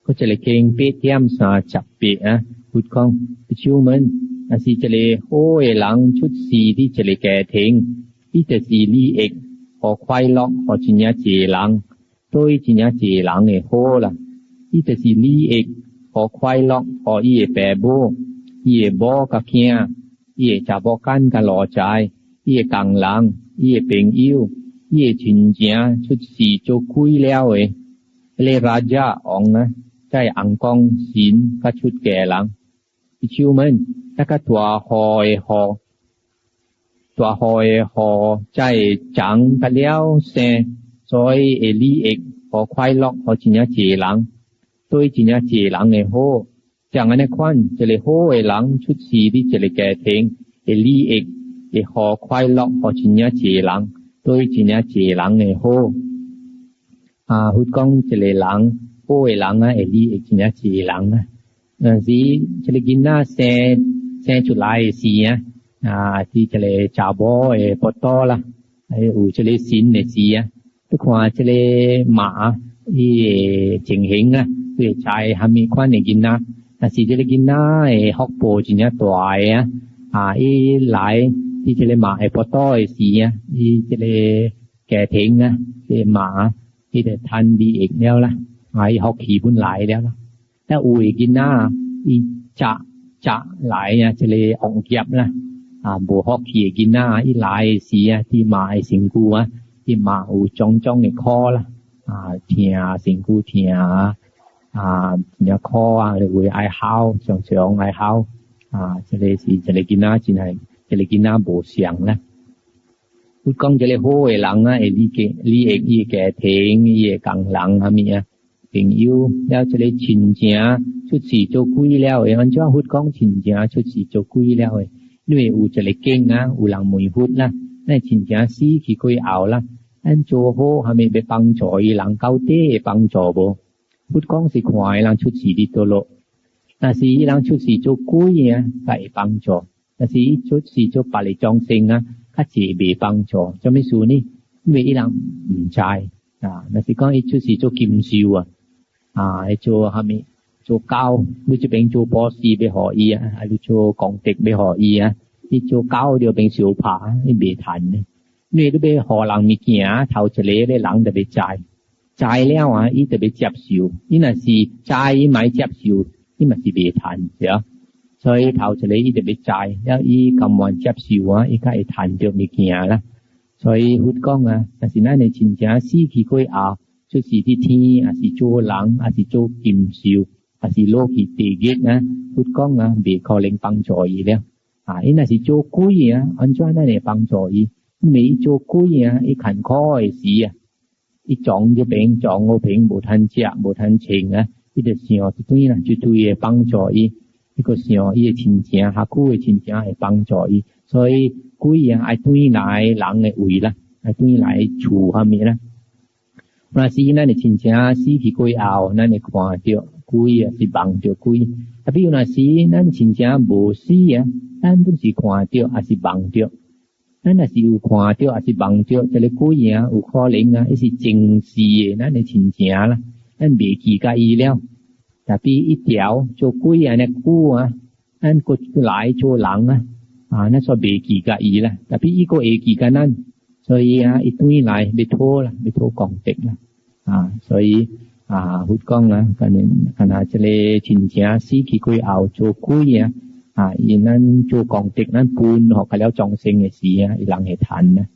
閣一个經8點38啊，佛講比丘們，若是一个好的人出世佇一个家庭，伊就是利益和快樂，予真正濟人，對真正濟人會好啦。伊就是利益和快樂，予伊的爸母、伊的某佮囝、伊的查某囝佮奴才、伊的工人、伊的朋友、伊的親情出世做鬼了的，彼个 Raja 王啊，才會尪公神佮出家人。比丘們，那個大雨的雨，大雨的雨才會長佮了生，所以會利益和快樂予真正濟人，對真正濟人會好。像按呢款，一個好的人出世佇一个家庭，會利益會予快樂予真正濟人，對真正濟人會好。啊，佛講一個人好的人啊，會利益真正濟人啊。有陣時一个囡仔生生出來的時啊，啊，佇一个查某的腹肚啦，還有這个神的時啊，你看這个媽伊的情形啊，會知蝦米款的囡仔。若是這个囡仔的福報真正大的啊，啊，伊來佇這個媽的腹肚的時啊，伊這個家庭啊，這个媽伊就趁利益了啦，啊，伊福氣本來了啦。但有的囡仔伊早早來啊，這個惡業啦，啊，無福氣的囡仔，伊來的時啊，佇媽的身軀啊，伊嘛有種種的苦啦，啊，疼身軀疼啊，啊，真正苦啊，有的愛哭，常常愛哭，啊，這个是這个囡仔真係，這个囡仔無相啦。佛講這个好的人啊，會利益利益伊的家庭，伊的工人蝦米啊，朋友，了這个親情出世做鬼了的，按怎佛講親情出世做鬼了的？因為有一个經啊，有人問佛啦，咱親情死去過後啦，咱做好蝦米欲幫助伊人，到底會幫助無？佛講是看伊人出世佇佗落，若是伊人出世做鬼啊，才會幫助；若是伊出世做別个眾生啊，較濟袂幫助。啥物事呢？因為伊人毋知啊。若是講伊出世做禽獸啊，啊，伊做蝦米？做狗，你這邊做布施欲予伊啊，啊，你做功德欲予伊啊，你做狗就變相拍，伊袂趁呢。因為你欲予人物件，頭一个咧人就欲知，知了啊，伊就欲接受。伊若是知伊莫接受，伊嘛是袂趁，對。所以頭一个伊就欲知，了伊甘願接受啊，伊才會趁著物件啦。所以佛講啊，若是咱的親情死去過後，出世佇天，抑是做人，抑是做禽獸，抑是落去地獄啊，佛講啊，袂可能幫助伊了。啊，伊若是做鬼啊，按怎咱會幫助伊？因為伊做鬼啊，伊艱苦的時啊，伊撞這邊撞嗰邊，無通食，無通穿啊，伊就想一堆啦，一堆會幫助伊。伊閣想伊的親情，較久的親情會幫助伊，所以鬼啊愛轉來人的位啦，愛轉來厝蝦米啦。若是咱的親情死去過後，咱會看著鬼啊，是夢著鬼。啊，比如若是咱親情無死啊，咱本是看著，抑是夢著。咱若是有看著，抑是夢著，這个鬼啊，有可能啊，伊是前世的咱的親情啦，咱袂記甲伊了。特別一條做鬼按呢久啊，咱閣來做人啊，啊，咱煞袂記甲伊啦。特別伊閣會記甲咱，所以啊，伊轉來欲討啦，欲討功德啦，啊，所以啊，佛講啊，可能敢若這个親情死去過後做鬼啊，啊，伊咱做功德，咱分予較了眾生的時啊，伊人會趁啊。